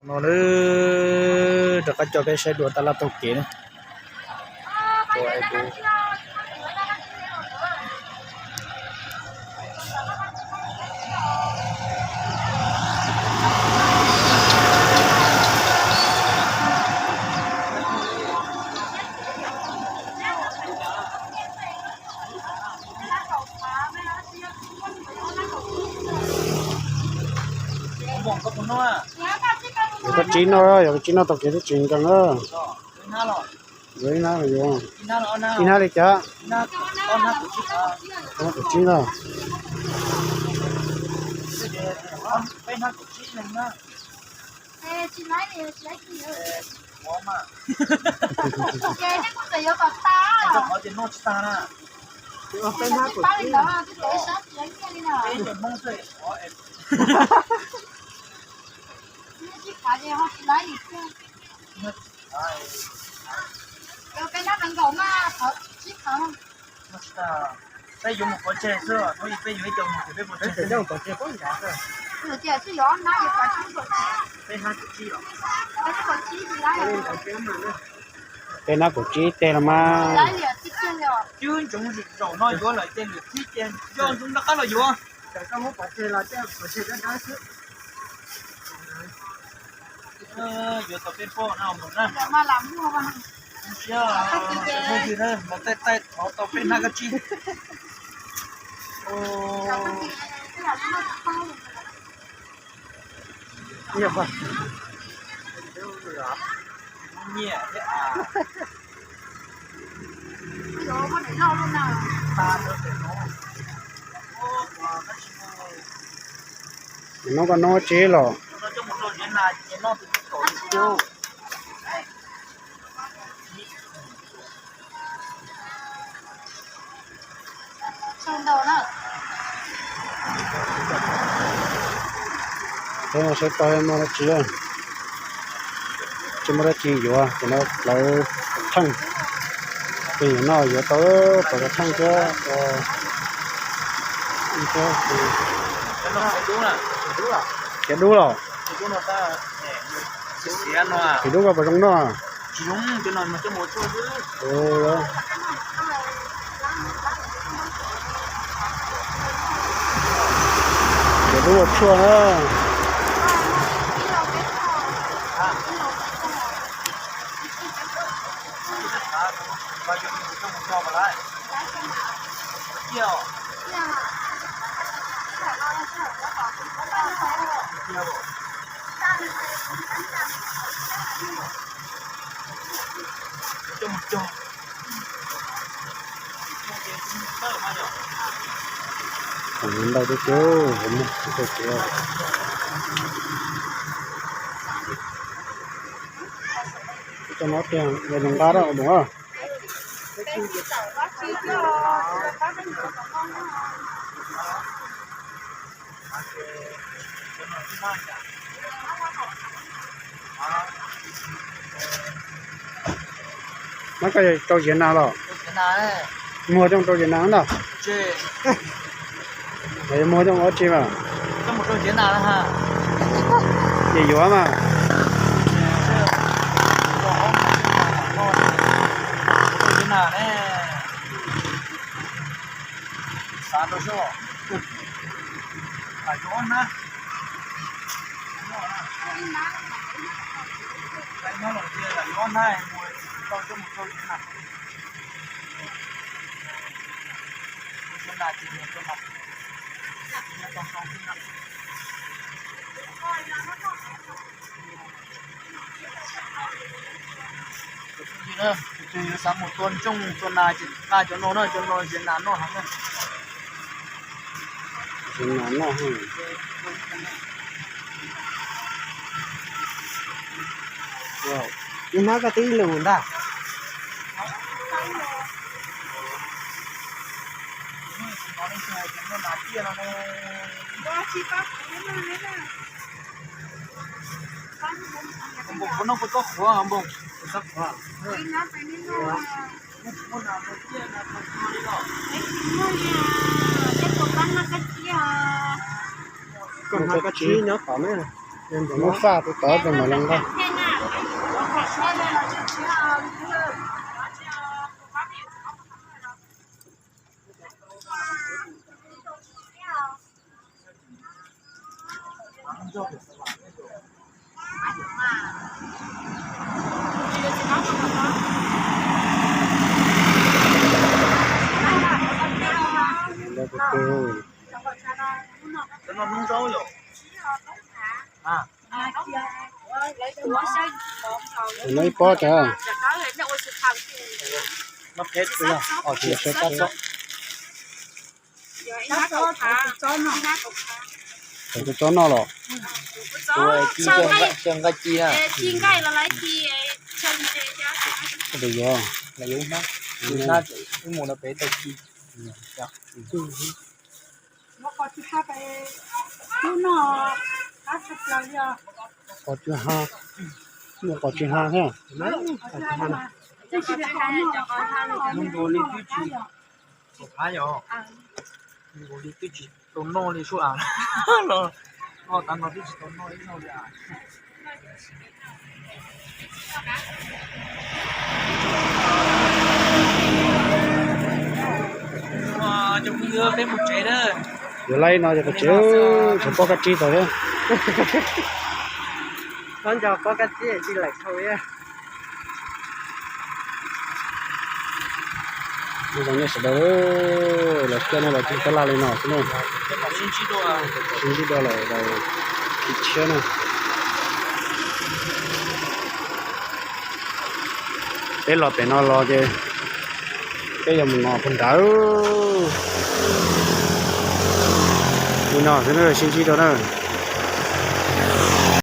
No na, rov qab coj peb saib dua taj laj taug kev na. Yog koj tsib no, yog koj tsib no tau kev twb tsis nkees na. Yuav ib hnab yuav, ib hnab li cas? Hnab kaum tsib na. Peb yuav mus pov tseg xwb, peb yuav ib co mus ces peb pov tseg. Peb hnab kaum tsib los. Peb hnab kaum tsib teg los mas. Twb ntsoov zaum no yuav lawm ces lwm thib ces nco ntsoov rov qab los yuav. Yuav tau peb poj na mus na. Siab, mus taij taij thov tau peb hnab kab tsib. Nyiam thiab a. Nov koj noj tsev los? Peb no saib tau muaj dab tsi, tsis muaj dab tsi yuav, ces no plawv theej. Peb yuav noj yuav tau plawv theej thiab. Khiav dub los? Khiav dub koj puas zoo noj? Khiav dub ua tshuaj na. Ntau tiag tiag, ntau tiag. Coj no tiag, nqa rau mus. Nab koj rau ziav nas los? Muag coj rau ziav nas ntag. Muag coj ua tsi mas? Ces yuav mas. Tus twg yuav xav mus tua ntsooj tua nas ces nqa cov no na, cov no ziav nas noj heev na. Ziav nas noj heev. Ib hnab koj twb ib lus ntag. Npoo, puas noj puas txob qhuav npoo? Koj hnav koj tsib nyob tod na. Lub faj tus tod tus mam los nqa. No ib pob cas? Thaum tus tsob noj los? Nqaij ci na. Tus yuav, tus hnab, ib mus no pem tau ci. Qos tsw ha, qos tsw ha thiab. Twb tsis tau noj li sub as. Noj tas no twb tsis tau noj ib zaug li as. Cov phooj ywg, peb mus tsev na. Yuav laib no ces mus tsev, tshuav pob kab tsib tau thiab. Txhob nco pob kab tsib tsis laim dhau thiab. Nyob zoo nej sawv daws, los siab nej los txog tab laj li no xwb na. Sib ntsib dua lawm, daws tshiab na. Peb los pem no los ces peb yuav mus no puag nrad. Li no xwb na, sib ntsib dua na.